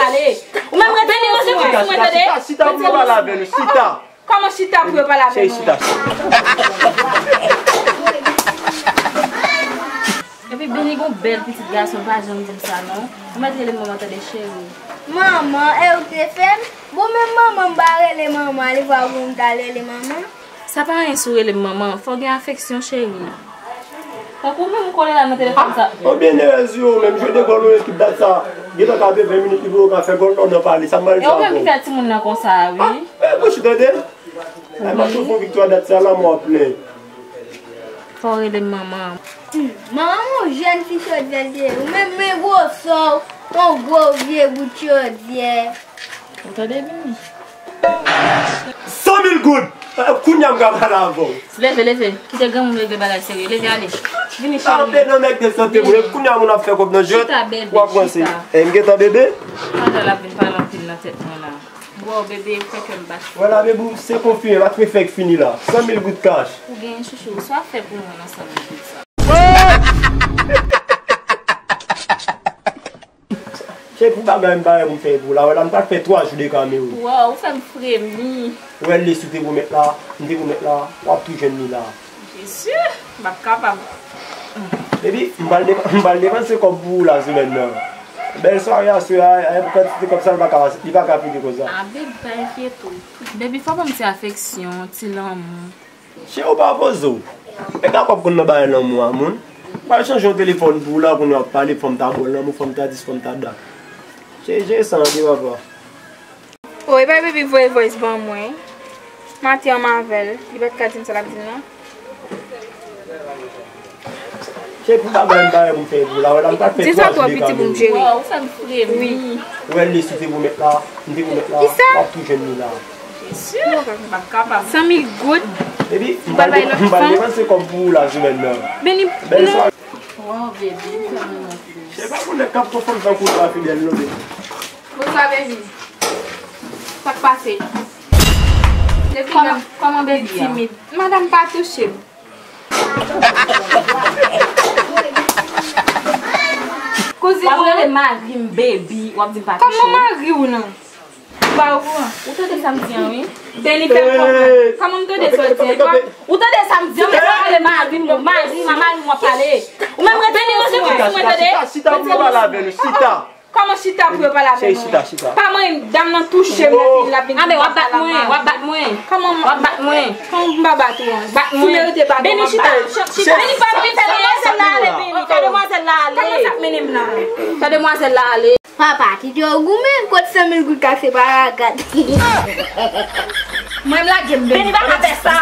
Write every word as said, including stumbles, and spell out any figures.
Ale. Ou menm rete nan manje pou mwen, tande? Chita, chita, chita pou yo pale avè nou, chita. Kòman chita pou yo pale avè nou? Chita, chita. Epi Beni gon bèl pitit gason, pa janm di m sa non. Ou mèt rele m manman, tande, cheri. Manman, e ou k te fè m? Bon, menm manman m pa rele manman, li pa pou m ta rele manman. Sa pa anyen si w rele m manman, fò w gen afeksyon, cheri. Tankou ou menm kole la nan telefòn sa. Ou byen erèz yo, menm jwe de gòl ou ekip dat sa. Gentan ka fè ven minit li pou yo ka fè gòl, non, nan pale. Sa m pral fè avè w? E ou menm ki fè timoun nan konsa, wi. Ah, e bouch ou tande? Ay, m ap pran fon viktwa dat sa la, mwen ap plen. Fò w rele m manman. Hmm, manman m yon jèn fi chodyè l te ye. Ou menm men gwosè w, yon gwo vye bout chodyè. Ou tande Beni? San mil goud! Eh, kounye a m ka pale avè w. Leve, leve. Kite granmoun regle bagay serye. Leve ale. Vini, cheri. Kanpe nan nèg de sante, bro. Kounye a moun ap fè kòb nan jwèt. Chita, bebe, w ap ranse. Chita. Eh, m gentan bebe? Pandan l ap vin pale anpil nan tèt mwen la. Wow, bebe, ou fè kè m bat. Wè la, bebe, se konfime, m ap fè k fini la. San mil goud kach. Ou genyen, chouchou. Sa w ap fè pou mwen nan san mil goud sa? Se pou bagay m parèt pou m fè pou la. Wè la, m pral fè twa jou de kame wi. Wow, ou fè m fremi. Wè lès ou te pwomèt la, m te pwomèt la, w ap tou jwenn li la. Jezi, m p ap kapab. Epi, m pral depa-, m pral depanse kòb pou ou la semèn nan. Bèl sware aswè a, e pou kantite kòb sa, li pa ka, li pa ka pete konsa. Ah, baby, pa enkyete w. Baby, fò ban m ti afeksyon, ti lanmou. Cheri, ou pa poze w. Nèg la p ap konn nan bagay lanmou a, moun. M pral chanje yon telefòn pou ou la, kounye a w ap pale, fò m ta ba w lanmou, fò m ta dis, fò m ta dat. Cheri, jere sa antre, papa. O, e pa baby voye voice ban mwen. Maten an m avè l, li pa t ka di m sa l ap di m nan. Se pou bagay m parèt pou m fè pou la, wè la m pa fè twa jou de kame. Wow, ou fè m fremi. Wè lès ou te pwomèt la, m te pwomèt la, w ap tou jwenn li la. Jezi, m p ap kapab. San mil goud. Epi, m pral de-, m pral depanse kòb pou ou la semèn nan. Beni, bèl non. Sware. Wow, baby, ou fè m renmen w. Se pa pou nèg k ap konn fanm tankou w pa fidèl non, baby. Bonswa, baby. Sa k pase? Baby, kòman, kòman baby a? Timid. Madanm pa touche m. Kouzin ou? W ap rele mari m baby, w ap di m pa touche w. Kòman mari w nan? Ou pa okouran? Ou tande sa m di an, wi. Beni fè m konprann. Kòman m tande sa w di an? Ou tande sa m di an? Ou pa rele mari m, mari m, a mari m w ap pale. Ou menm rete nan manje pou mwen, tande? Chita, chita, chita pou yo pale avè nou, chita. Kòman chita pou yo pale avè nou? Chita, chita. Pa manyen m, dam nan touche m, epi l ap vin di m pa pale ak mari. W ap bat mwen, w ap bat mwen. Kòman w ap bat mwen? Kòman m pa bat ou an? Bat mwen. Si w merite bat mwen, w ap bat mwen. Beni, chita. Beni, pa vin fè demwazèl la ale, Beni. Fè demwazèl la ale. Kòman sa k mennen m la? Fè demwazèl la ale. Papa, kite yo goumen, kot san mil goud ka se pa ragat. Mwen m lage m, Beni. Beni, pa ka fè sa.